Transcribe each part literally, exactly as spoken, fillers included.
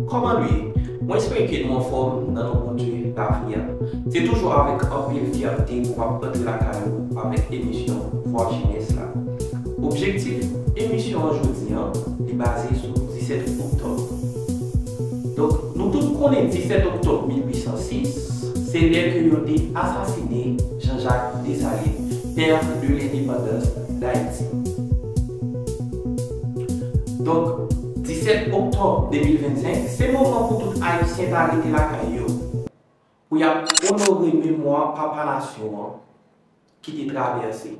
Kòman nou ye? Mwen espere ke nou anfòm nan non Bondye lavi a. Se toujou avèk anpil fyète pou m ap antre lakay ou avèk emisyon Vwa Jenès la. Objektif emisyon an jodi an, li baze sou disèt oktòb. Donk, nou tout konnen disèt oktòb mil uit san sis, se lè ke yo te asasinen Jean-Jacques Dessalines, père de l'indépendance d'Haïti. Donk, disèt oktòb de mil vennsenk, se moman pou tout Ayisyen ta rete lakay yo, pou y ap onore memwa papa nasyon an ki te travèse.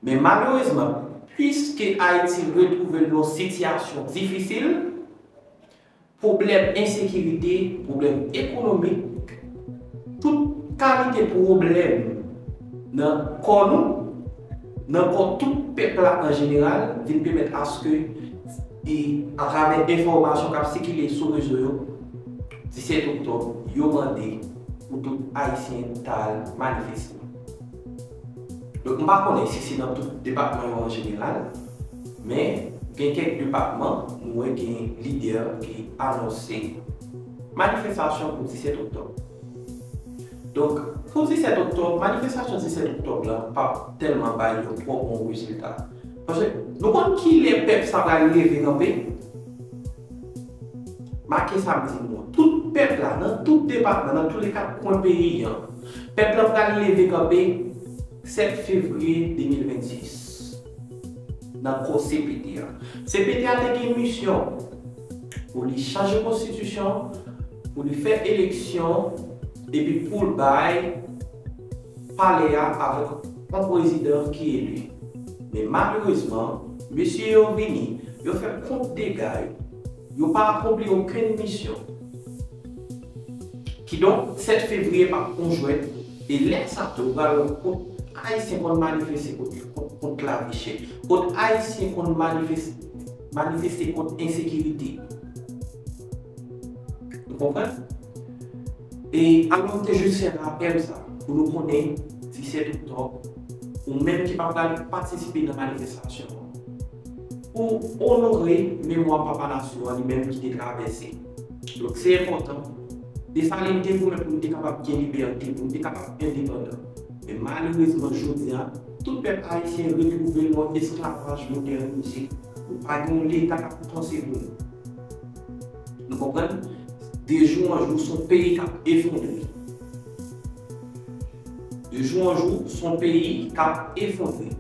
Men malerezman, piske Ayiti retwouve l nan yon sitiyasyon difisil, pwoblèm ensekirite, pwoblèm ekonomik, tout kalite pwoblèm nan kò nou, nan kò tout pèp la an jeneral, vin pèmèt aske, e, atravè enfòmasyon k ap sikile sou rezo yo, disèt oktòb, yo mande pou tout Ayisyen ta al manifeste. Donk, m pa konnen si se nan tout depatman yo an jeneral, men gen kèk depatman, nou wè gen lidè ki anonse manifestasyon pou disèt oktòb. Donk, pou disèt oktòb, manifestasyon disèt oktòb la p ap tèlman bay yon twò bon rezilta. Paske nou konn kilè pèp sa pral leve kanpe? Make sa m di nou an. Tout pèp la, nan tout depatman, nan tout le kat kwen peyi an, pèp la pral leve kanpe sèt fevriye de mil vennsis, nan kò C P T a. C P T a te gen misyon pou li chanje konstitisyon, pou li fè eleksyon, epi pou l bay palè a avèk yon prezidan ki eli. Men malerezman, mesye yo vini, yo fè kont dega yo. Yo pa akonpli okenn misyon. Kidonk, sèt fevriye p ap yon jwèt, e lè sa tou, w pral wè kot Ayisyen konn manifeste kont, kont, kont lavi chè, kot Ayisyen konn manifes-, manifeste kont ensekirite. Nou konprann? E alò, m te jis fè rapèl sa, pou nou konnen disèt oktòb, ou menm ki pa pral patisipe nan manifestasyon an, pou onore memwa papa nasyon an li menm ki te travèse. Donk, se enpòtan. Desalin te goumen pou nou te kapab gen libète, pou nou te kapab endepandan. Men malerezman, jodi a, tout pèp ayisyen retwouve l nan yon esklavaj modènize. Nou pa gen yon Leta k ap panse pou nou. Nou konprann? De jou an jou, se yon peyi k ap efondre. De jou an jou, se yon peyi k ap efondre.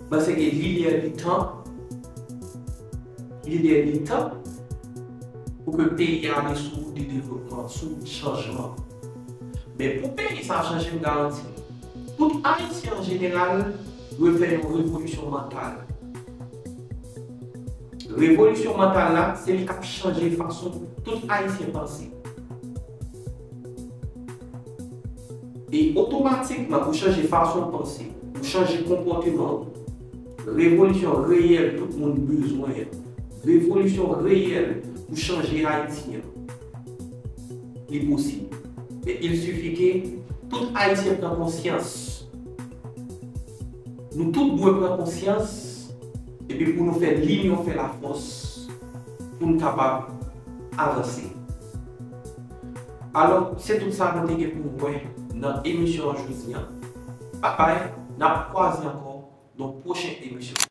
Paske li lè, li tan, li lè, li tan pou ke peyi a ale sou wout de devlopman, sou wout chanjman. Men pou peyi sa a chanje, m garanti nou, tout Ayisyen an jeneral dwe fè yon revolisyon mantal. Revolisyon mantal la, se li k ap chanje fason tout Ayisyen panse. E otomatikman, ou chanje fason w panse, ou chanje konpòteman w. Revolisyon reyèl tout moun bezwen an. Revolisyon reyèl pou chanje Ayiti an. Li posib. Men il suffit ke tout Ayisyen pran konsyans. Nou tout dwe pran konsyans, epi pou nou fè linyon fè lafòs, pou nou kapab avanse. Alò, se tout sa nou te gen pou nou wè nan emisyon an jodi an. Babay, n ap kwaze ankò nan pwochen emisyon.